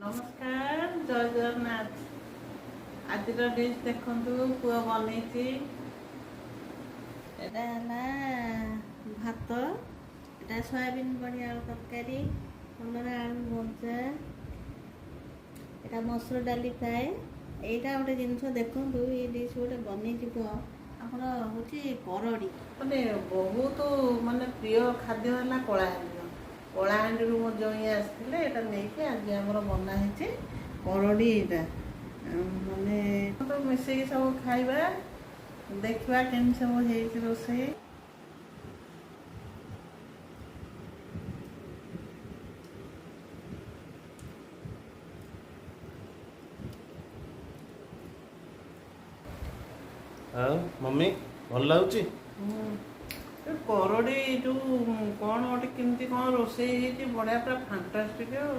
ନମସ୍କାର, ଜୟ ଜଗନ୍ନାଥ। ଆଜିର ଡିଶ୍ ଦେଖନ୍ତୁ, ପୁଅ ବନେଇଛି। ଏଇଟା ହେଲା ଭାତ, ଏଇଟା ସୋୟାବିନ୍ ବଢ଼ି ଆଳୁ ତରକାରୀ, କଲରା ଆଳୁ ଭଜା, ଏଇଟା ମସୁର ଡାଲି ଫ୍ରାଏ। ଏଇଟା ଗୋଟେ ଜିନିଷ ଦେଖନ୍ତୁ, ଏଇ ଡିଶ୍ ଗୋଟେ ବନେଇଛି ପୁଅ ଆମର, ହେଉଛି କରଡ଼ି। ମାନେ ବହୁତ ମାନେ ପ୍ରିୟ ଖାଦ୍ୟ ହେଲା କଳାହାଣ୍ଡିର। କଳାହାଣ୍ଡିରୁ ମୋ ଜଇଁ ଆସିଥିଲେ, ଏଇଟା ନେଇକି ଆଜି ଆମର ବନା ହେଇଛି କରଡ଼ି। ଏଇଟା ମାନେ ତ ମିଶେଇକି ସବୁ ଖାଇବା, ଦେଖିବା କେମିତି ସବୁ ହେଇଛି ରୋଷେଇ। ଆଉ ମମି, ଭଲ ଲାଗୁଛି? କରଡ଼ି ଯୋଉ କ'ଣ ଗୋଟେ କେମିତି କ'ଣ ରୋଷେଇ ହେଇଛି, ବଢ଼ିଆ, ପୁରା ଫାଣ୍ଟାଷ୍ଟିକ୍। ଆଉ